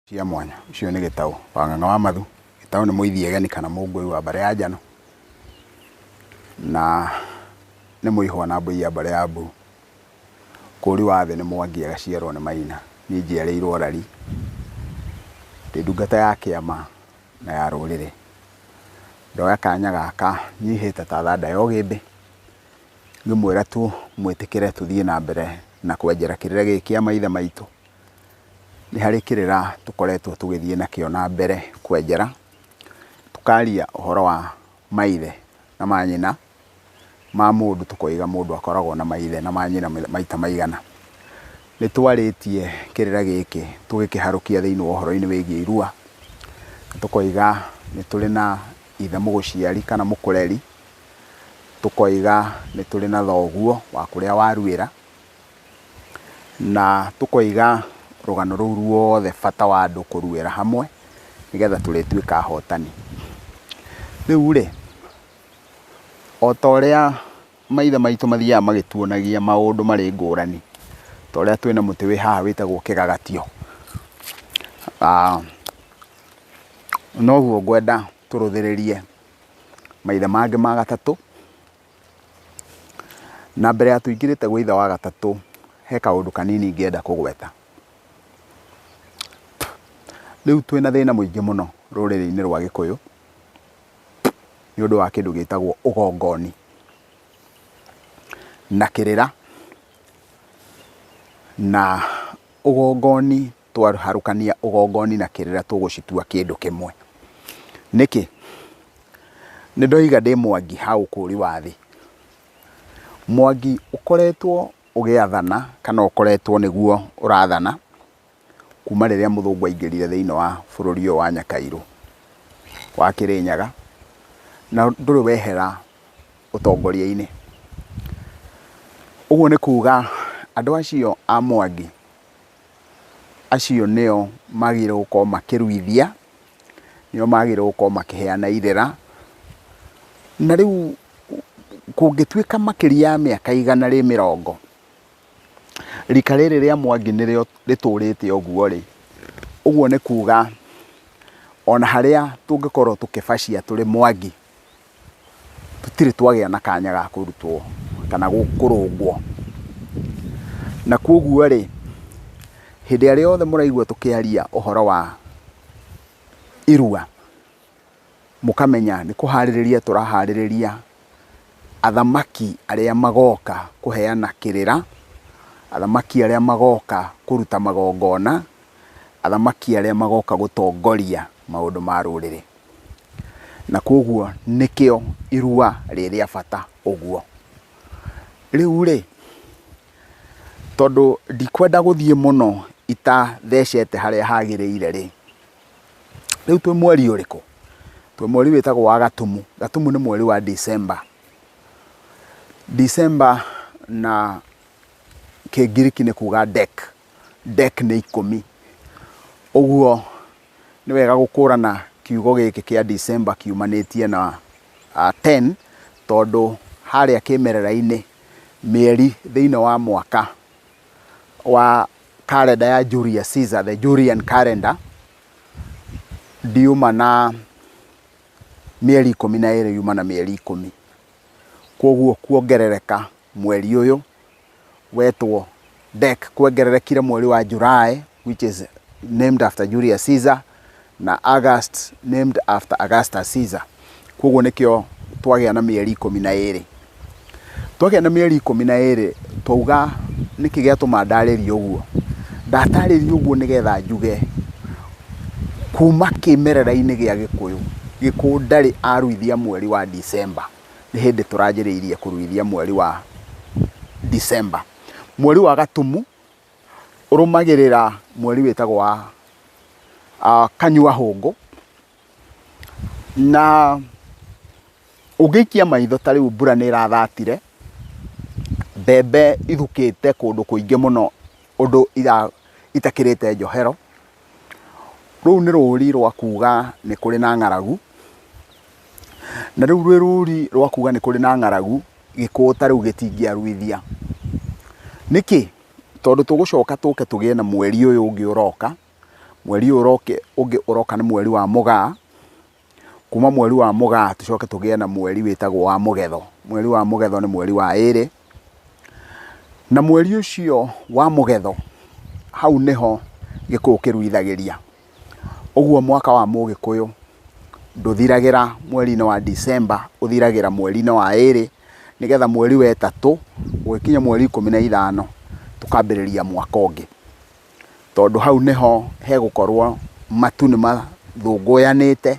Cia mwanya. Ũcio nĩ Gĩtaũ wa Ng'ang'a wa Mathu. Gĩtaũ nĩ mũithiegeni kana mũngũi wa mbarĩ ya Njano na nĩ mũihwa na mbũi ya mbarĩ ya Mbu. Kũri wa thĩ nĩ Mwangi agaciarwo nĩ Maina. Niĩ njiarĩirwo Rari. Ndĩ ndungata ya kĩama na ya rũrĩrĩ. Ndoya kanya gaka nyihĩte ta thanda ya ũgĩmbĩ, ngĩmwĩra tu mwĩtĩkĩre tũthiĩ na mbere na kwenjera kĩrĩra gĩkĩ kĩa maithe maitũ. Nĩ harĩ kĩrĩra tũkoretwo tũgĩthiĩ nakĩo na mbere kwenjera, tũkaria ũhoro wa maithe na manyina ma mũndũ, tũkoiga mũndũ akoragwo na maithe na manyina maita maigana. Nĩ twarĩtie kĩrĩra gĩkĩ tũgĩkĩharũkia thĩinĩ wa ũhoro-inĩ wĩgiĩ irua, tũkoiga nĩ tũrĩ na ithe mũgũciari kana mũkũreri, tũkoiga nĩ tũrĩ na thoguo wa kũrĩa waruĩra, na tũkoiga rũgano rũu ruothe bata wa andũ kũruĩra hamwe nĩgetha tũrĩtuĩka ahotani. Rĩu rĩ, o ta ũrĩa maithe maitũ mathiaga magĩtuonagia maũndũ marĩ ngũrani, ta ũrĩa twĩna mũtĩ wĩ haha wĩtagwo kĩgagatio, noguo ngwenda tũrũthĩrĩrie maithe mangĩ ma gatatũ. Na mbere ya tũingĩrĩte gwĩ ithe wa gatatũ, he kaũndũ kanini ingĩenda kũgweta. Rĩu twĩna thĩna mũingĩ mũno rũrĩrĩ-inĩ rwa Gĩkũyũ, nĩ ũndũ wa kĩndũ gĩtagwo ũgongoni na kĩrĩra na ũgongoni. Twaharũkania ũgongoni na kĩrĩra tũgũcitua kĩndũ kĩmwe. Nĩkĩ? Nĩ ndoiga ndĩ Mwangi ha ũkũri wa thĩ. Mwangi ũkoretwo ũgĩathana kana ũkoretwo nĩguo ũrathana kuma rĩrĩa mũthũngũ aingĩrire thĩinĩ wa bũrũri ũyũ wa Nyakairũ wa Kĩrĩnyaga, na ndũrĩ wehera ũtongoria-inĩ. Ũguo nĩ kuga andũ acio a Mwangi acio nĩo magĩrĩirwo gũkorwo makĩruithia, nĩo magĩrĩirwo gũkorwo makĩheana irĩra. Na rĩu kũngĩtuĩka makĩria ya mĩaka 120, rika rĩrĩ rĩa Mwangi nĩrĩo rĩtũrĩte ũguo rĩ, ũguo nĩ kuga ona harĩa tũngĩkorwo tũkĩbacia tũrĩ Mwangi, tũtirĩ twagĩa na kanya ga kũrutwo kana kũrũngwo. Na koguo rĩ, hĩndĩ ĩrĩa yothe mũraigua tũkĩaria ũhoro wa irua, mũkamenya nĩ kũharĩrĩria tũraharĩrĩria athamaki arĩa magoka kũheana kĩrĩra, athamaki arĩa magoka kũruta magongona, athamaki arĩa magoka gũtongoria maũndũ ma rũrĩrĩ. Na koguo nĩkĩo irua rĩ rĩa bata ũguo. Rĩu rĩ, tondũ ndikwenda gũthiĩ mũno itathecete harĩa hagĩrĩire rĩ, rĩu twĩ mweri ũrĩkũ? Twĩ mweri wĩtagwo wa Gatumu. Gatumu nĩ mweri wa December. December na Kĩngiriki nĩ kuga dec. Dec nĩ ikũmi. Ũguo nĩ wega gũkũrana kiugo gĩkĩ kĩa December kiumanĩtie na 10, tondũ harĩa kĩmerera-inĩ mĩeri thĩinĩ wa mwaka wa karenda ya Julius Caesar, the Julian calendar, ndiuma na mĩeri 12, yuma na mĩeri 10. Koguo kuongerereka mweri ũyũ wetwo Dec kuongererekire mweri wa July, which is named after Julius Caesar, na August, named after Augustus Caesar. Koguo nĩkĩo twagĩa na mĩeri 12. Twagĩa na mĩeri 12, twauga nĩkĩ gĩatũma ndarĩrie ũguo? Ndatarĩria ũguo nĩgetha njuge kuma kĩmerera-inĩ gĩa Gĩkũyũ, Gĩkũyũ ndarĩ aruithia mweri wa December. Nĩ hĩndĩ tũranjĩrĩirie kũruithia mweri wa December. Mweri wa Gatumu ũrũmagĩrĩra mweri wĩtagwo wa Kanyua Hũngũ, na ũngĩikia maitho ta rĩu mbura nĩ ĩrathatire, mbembe ithukĩte kũndũ kũingĩ mũno ũndũ itakĩrĩte njohero. Rũu nĩ rũri rwa kuga nĩ kũrĩ na ng'aragu, na rĩu rwĩ rũri rwa kuga nĩ kũrĩ na ng'aragu, Gĩkũyũ ta rĩu gĩtingĩaruithia. Nĩkĩ? Tondũ tũgũcoka tũke tũgĩe na mweri ũyũ ũngĩ ũroka, Mweri ũyũ ũngĩ ũroka nĩ mweri wa Mũgaa. Kuma mweri wa Mũgaa tũcoke tũgĩe na mweri wĩtagwo wa Mũgetho. Mweri wa Mũgetho nĩ mweri wa ĩrĩ. Na mweri ũcio wa Mũgetho, hau nĩho Gĩkũyũ kĩruithagĩria. Ũguo mwaka wa Mũgĩkũyũ ndũthiragĩra mweri-inĩ wa December, ũthiragĩra mweri-inĩ wa ĩrĩ, nĩgetha mweri wa ĩtatũ, ũgĩkinya mweri 15, tũkambĩrĩria mwaka ũngĩ. Tondũ hau nĩho hegũkorwo matu nĩ mathũngũyanĩte,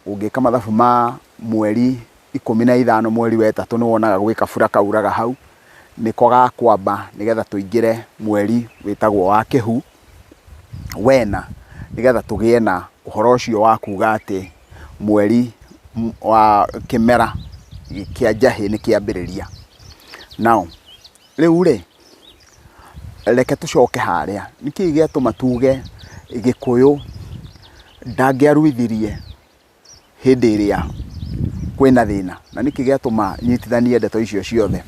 ũngĩka mathabu ma mweri 15 mweri wa ĩtatũ nĩ wonaga gwĩ kabura kauraga hau, nĩko ga kwamba nĩgetha tũingĩre mweri wĩtagwo wa Kĩhu wena, nĩgetha tũgĩe na ũhoro ũcio wa kuga atĩ mweri wa kĩmera kĩa njahĩ nĩ kĩambĩrĩria. Now, rĩu rĩ, reke tũcoke harĩa, nĩkĩĩ gĩatũma tuge Gĩkũyũ ndangĩaruithirie hĩndĩ ĩrĩa kwĩna thĩna? Na nĩkĩ gĩatũma nyitithanie ndeto icio ciothe?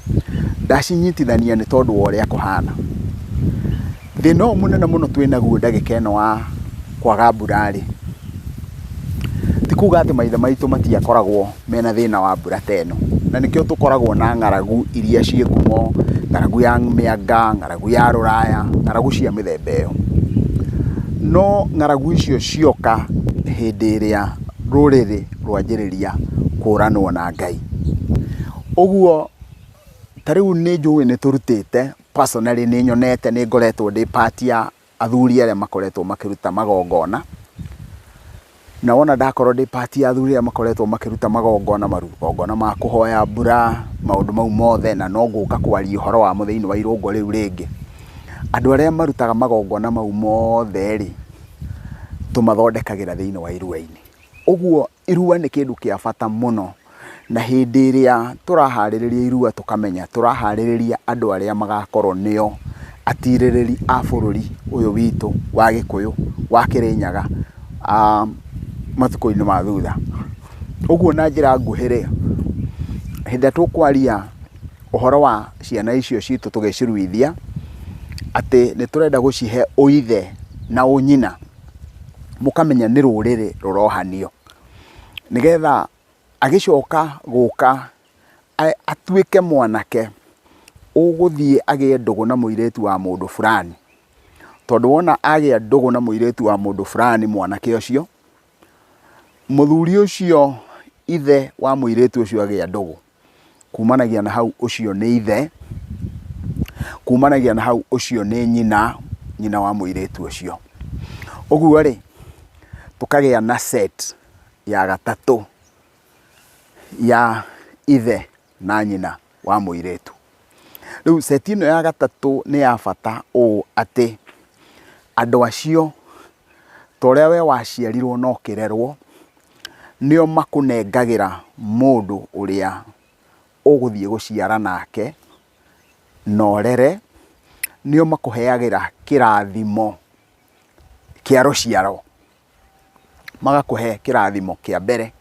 Ndacinyitithania nĩ tondũ wa ũrĩa kũhana. Thĩna ũyũ mũnene mũno twĩnaguo ndagĩka ĩno wa kwaga mbura rĩ, ti kuga atĩ maithe maitũ matiakoragwo mena thĩna wa mbura ta ĩno. Na nĩkĩo tũkoragwo na ng'aragu iria ciĩ ngumo, ng'aragu ya mĩanga, ng'aragu ya rũraya, ng'aragu cia mĩthemba ĩyo. No ng'aragu icio cioka hĩndĩ ĩrĩa rũrĩrĩ rwanjĩrĩria kũranwo na Ngai. Ũguo ta rĩu nĩ njũĩ nĩ tũrutĩte, personally nĩ nyonete nĩ ngoretwo ndĩ part ya athuri arĩa makoretwo makĩruta magongona. Na wona ndakorwo ndĩ part ya athuri arĩa makoretwo makĩruta magongona, magongona ma kũhoya mbura, maũndũ mau mothe, na no ngũka kwaria ũhoro wamo thĩinĩ wa irũngo rĩu rĩngĩ. Andũ arĩa marutaga magongona mau mothe rĩ, tũmathondekagĩra thĩinĩ wa irua-inĩ. Ũguo irua nĩ kĩndũ kĩa bata mũno, na hĩndĩ ĩrĩa tũraharĩrĩria irua tũkamenya tũraharĩrĩria andũ arĩa magakorwo nĩo atirĩrĩri a bũrũri ũyũ witũ wa Gĩkũyũ, wa Kĩrĩnyaga, matukũ-inĩ ma thutha. Ũguo na njĩra nguhĩ rĩ, hĩndĩ ĩrĩa tũkwaria ũhoro wa ciana icio citũ tũgĩciruithia, atĩ nĩ tũrenda gũcihe ũithe na ũnyina, mũkamenya nĩ rũrĩrĩ rũrohanio. Nĩgetha agĩcoka gũka atuĩke mwanake ũgũthiĩ agĩe ndũgũ na mũirĩtu wa mũndũ fulani. Tondũ wona agĩa ndũgũ na mũirĩtu wa mũndũ fulani mwanake ũcio, mũthuri ũcio ithe wa mũirĩtu ũcio agĩa ndũgũ, kumanagia na hau ũcio nĩ ithe, kumanagia na hau ũcio nĩ nyina, nyina wa mũirĩtu ũcio. Ũguo rĩ, tũkagĩa na set ya gatatũ ya ithe na nyina wa mũirĩtu. Rĩu set ĩno ya gatatũ nĩ ya bata ũũ atĩ andũ acio ta ũrĩa we waciarirwo na ũkĩrerwo, nĩo makũnengagĩra mũndũ ũrĩa ũgũthiĩ gũciara nake na ũrere, nĩo makũheagĩra kĩrathimo kĩa rũciaro. Magakũhe kĩrathimo kĩa mbere.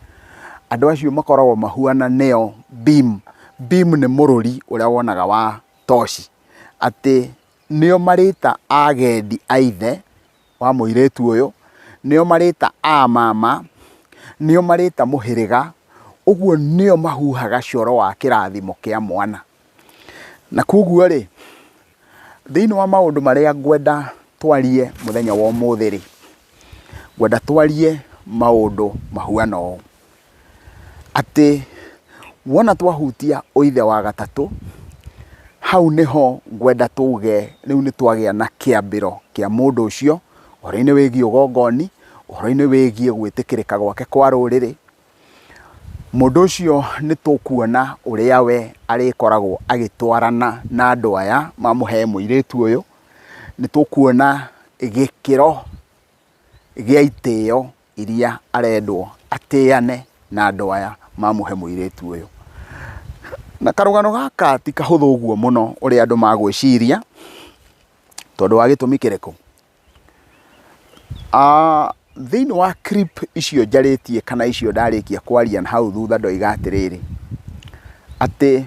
Andũ acio makoragwo mahuana nĩo beam. Beam nĩ mũrũri ũrĩa wonaga wa toci. Atĩ nĩo marĩta agendi a ithe wa mũirĩtu ũyũ, nĩo marĩta a mama, nĩo marĩta mũhĩrĩga, ũguo nĩo mahuhaga coro wa kĩrathimo kĩa mwana. Na koguo rĩ, thĩinĩ wa maũndũ marĩa ngwenda twarie mũthenya wa ũmũthĩ rĩ, ngwenda twarie maũndũ mahuana ũũ, atĩ wona twahutia ũithe wa gatatũ, hau nĩho ngwenda tuge rĩu nĩ twagĩa na kĩambĩro kĩa mũndũ ũcio, ũhoro-inĩ wĩgiĩ ũgongoni, ũhoro-inĩ wĩgiĩ gwĩtĩkĩrĩka gwake kwa rũrĩrĩ. Mũndũ ũcio nĩ tũkuona ũrĩa we arĩkoragwo agĩtwarana na andũ aya mamũhe mũirĩtu ũyũ. Nĩ tũkuona gĩkĩro gĩa itĩo iria arendwo atĩane na andũ aya mamũhe mũirĩtu ũyũ. Na karũgano gaka ti kahũthũ ũguo mũno ũrĩa andũ magwĩciria, tondũ wa gĩtũmi kĩrĩkũ? Thĩinĩ wa clip icio njarĩtie kana icio ndarĩkia kwaria na hau thutha ndoiga atĩrĩrĩ, atĩ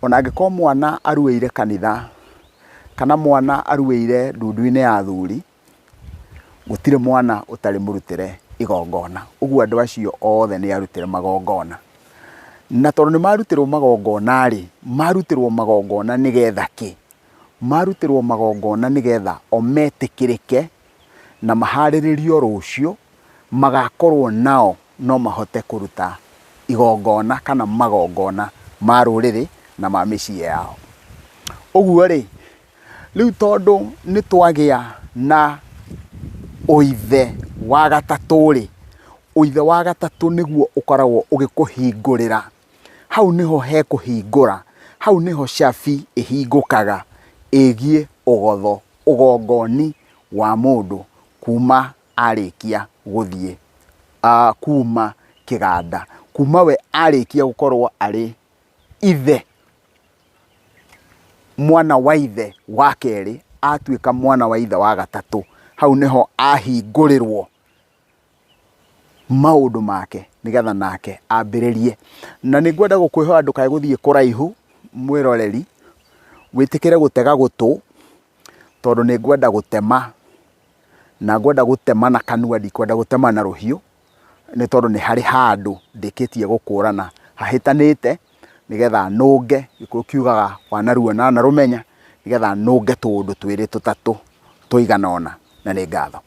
ona angĩkorwo mwana aruĩire kanitha kana mwana aruĩire ndundu-inĩ ya athuri, Gũtirĩ mwana ũtarĩ mũrutĩre igongona. Ũguo andũ acio othe nĩ arutĩre magongona. Na tondũ nĩ marutĩrwo magongona rĩ, marutĩrwo magongona nĩgetha kĩ? Marutĩrwo magongona nĩgetha o metĩkĩrĩke na maharĩrĩrio rũciũ, magakorwo nao no mahote kũruta igongona kana magongona ma rũrĩrĩ na ma mĩciĩ yao. Ũguo rĩ, rĩu tondũ nĩ twagĩa na ũithe wa gatatũ rĩ, ũithe wa gatatũ nĩguo ũkoragwo ũgĩkũhingũrĩra. Hau nĩho hekũhingũra, hau nĩho cabi ĩhingũkaga ĩgiĩ ũgotho, ũgongoni wa mũndũ kuma arĩkia gũthiĩ kuma kĩganda, kuma we arĩkia gũkorwo arĩ ithe, mwana wa ithe wa kerĩ, atuĩka mwana wa ithe wa gatatũ, hau nĩho ahingũrĩrwo maũndũ make nĩgetha nake ambĩrĩrie. Na nĩ ngwenda gũkwĩhoya ndũkae gũthiĩ kũraihu mwĩroreri, wĩtĩkĩre gũtega gũtũ, tondũ nĩ ngwenda gũtema, na ngwenda gũtema na kanua ndikwenda gũtema na rũhiũ, nĩ tondũ nĩ harĩ handũ ndĩkĩtie gũkũrana hahĩtanĩte, nĩgetha nũnge, gĩkũyũ kiugaga wanaruona wanarũmenya, nĩgetha nũnge tũũndũ twĩrĩ tũtatũ tũigana ũna, na nĩ ngatho.